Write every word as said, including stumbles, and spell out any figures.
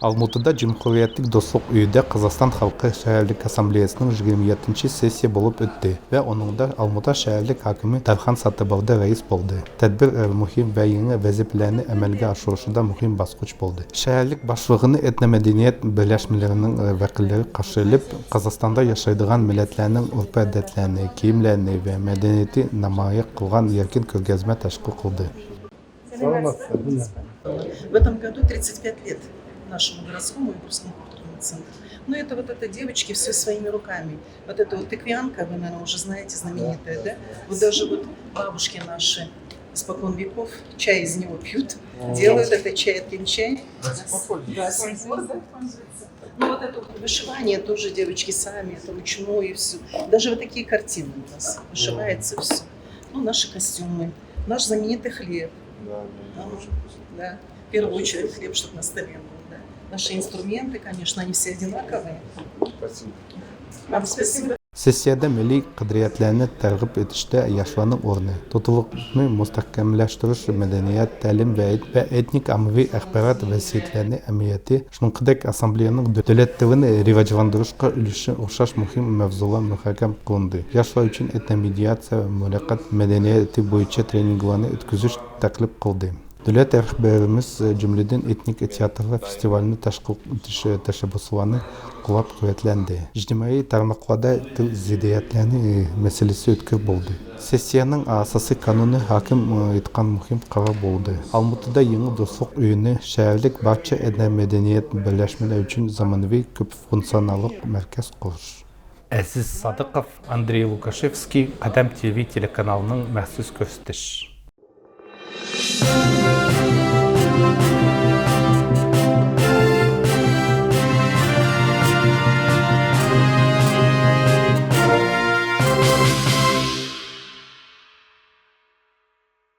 ئالمۇتىدا جۇمھۇرىيەتلىك دوستلۇق ئۆيىدە قازاقىستان خەلقى شەھەرلىك ئاسسامبلېيەسىنىڭ يىگىرمە يەتتىنچى سېسسىيە بولۇپ ئۆتتى ۋە ئۇنىڭدا ئالمۇتا شەھەرلىك ھاكىمى دەرخان ساتىبالدى رەئىس بولدى. تەدبىر مۇھىم ۋە يېڭى ۋەزىپىلەرنى ئەمەلگە ئاشۇرۇشىدا مۇھىم باسقۇچ بولدى. شەھەرلىك باشلىقىنى ئېتنو مەدەنىيەت بىرلەشمىلىرىنىڭ ۋەكىللىرى قارشى ئېلىپ، قازاقىستاندا ياشايدىغان مىللەتلەرنىڭ ئۆرپ-ئادەتلەرنى، كىيىملەرنى ۋە مەدەنىيىتى نامايان قىلغان ئەركىن كۆرگەزمە تەشكىل قىلدى. سالاماتسىز. В этом году тридцать пять лет нашему городскому и Иркутскому культурному центру. Ну, это вот это девочки все своими руками. Вот эта вот тыквянка, вы, наверное, уже знаете, знаменитая, да? Вот даже вот бабушки наши испокон веков чай из него пьют, делают это чай, тенчай. Да, с тех пор, да. Ну, вот это вот вышивание тоже девочки сами, это ручное все. Даже вот такие картины у нас вышивается все. Ну, наши костюмы, наш знаменитый хлеб. Да, да, да, очень вкусно. Да. В первую очередь хлеб, чтобы на столе был, да. Наши инструменты, конечно, они все одинаковые. Спасибо. Вам спасибо. سېسسىيەدە مىللىي قەدرىيەتلەرنى تەرغىب ئېتىشتە ياشلارنىڭ ئورنى، تۇتۇلۇقنى مۇستەھكەملەشتۈرۈش، مەدەنىيەت، تەلىم ۋە، ۋە ئېتنىك ئاممىۋى ئاخبارات ۋەسىيىتىلەرنى ئەھمىيىتى، شۇنىڭدەك ئاسسامبلېيەنىڭ دۆلەت تىلىنى راۋاجلاندۇرۇشقا ئۈلۈشى ئوخشاش مۇھىم مەۋزۇلار مۇھاكىمە قىلىندى. ياشلار ئۈچۈن ئېتنومېدىياتسىيە ۋە مۇلاقات مەدەنىيىتى بويىچە ترېنىنگلارنى ئۆتكۈزۈش تەكلىپ قىلدى. دۆلەت رەھبىرىمىز، جۈملىدىن، ئېتنىك تىياتىرلار فېستىۋالىنى تەشكىل ئېتىش تەشەببۇسلارنى قوللاپ-قۇۋۋەتلەندى. ئىجتىمائىي تارماقلاردا تىل زىددىيەتلەرنى مەسىلىسى ئۆتكۈر بولدى. سېسسىيەنىڭ ئاساسىي قانۇنى ھاكىم ئېيتقان مۇھىم قارار بولدى. ئالمۇتىدا يېڭى دوستلۇق ئۆيىنى شەھەرلىك بارچە ئەدەب مەدەنىيەت بىرلەشمىلەر ئۈچۈن زامانىۋى كۆپ فۇنكسىيوناللىق مەركەز قۇرۇش. ئەزىز سادىقوف، ئاندرېي لۇكاشېۋسكىي، قەدەم تىۋى تېلېكانالىنىڭ مەخسۇس كۆرسىتىش.